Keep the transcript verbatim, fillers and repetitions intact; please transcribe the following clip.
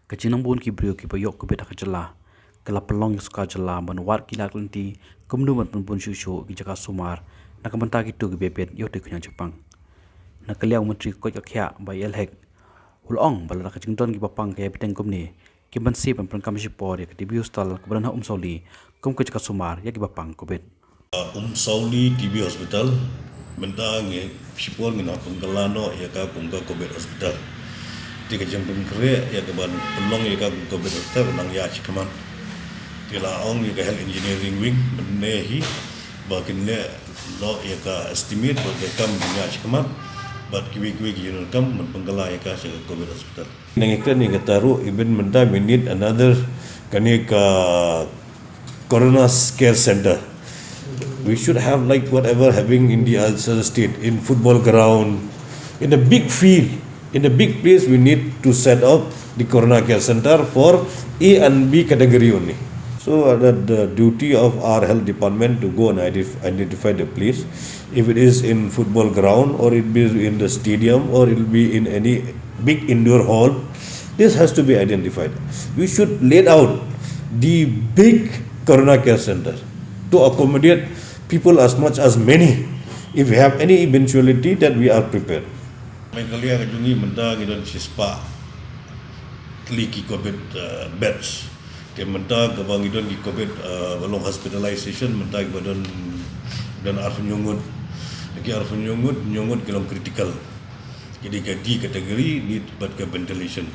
Ka jingnang bun ki briew kiba ïoh covid ha ka jylla ka la pynlong ïa ka sorkar jylla ban wad ki lad lynti kumno ban pynbun shuh shuh ki jaka sumar na ka bynta kito kiba ïapeit ïa utei u khñiang jingpang. Na ka liang u Myntri ka koit ka khiah Bah E L Hek u la ong ba lada ka jingdon kiba pang ka ïai bteng kumne, kim banse ban pynkam shipor ïa ka T B hostel kaba don ha Umsawli kum ka jaka sumar ïa kiba pang covid. Umsawli T B Hospital, mynta ngi shipor ngin hap pynkylla noh ïa ka kum ka covid hospital. Te ka jingpynkhreh ïa ka ban pynlong ïa ka kum covid hospital ka nang ïaid shakhmat. Te la ong ïa ka health engineering wing mynne hi ba kin leh noh ïa ka estimate bad ka kam ban ïaid shakhmat bad kiwei kiwei ki jingdonkam ban pynkylla ïa ka sha ka covid hospital. Nang ïa kren ïa kata ruh, even mynta we need another kane ka Corona Care Center. We should have, like, whatever having in the other state, in football ground, in a big field, in a big place, we need to set up the Corona Care Center for A and B category only. So, uh, that the duty of our health department to go and ident-, identify the place, if it is in football ground, or it be in the stadium, or it will be in any big indoor hall, this has to be identified. We should let out the big Corona Care Center to accommodate people as much as many. If we have any eventuality, that we are prepared. Meghalaya ka jong ngi mynta ngi don shispah tylli ki covid, uh, beds. Te mynta kaba ngi don ki covid, uh, ba long hospitalization mynta kiba don, don arphew hynñiew ngut. Ki arphew hynñiew ngut, hynñiew ngut ki long critical. Ki dei ka D category, need bad ka ventilation.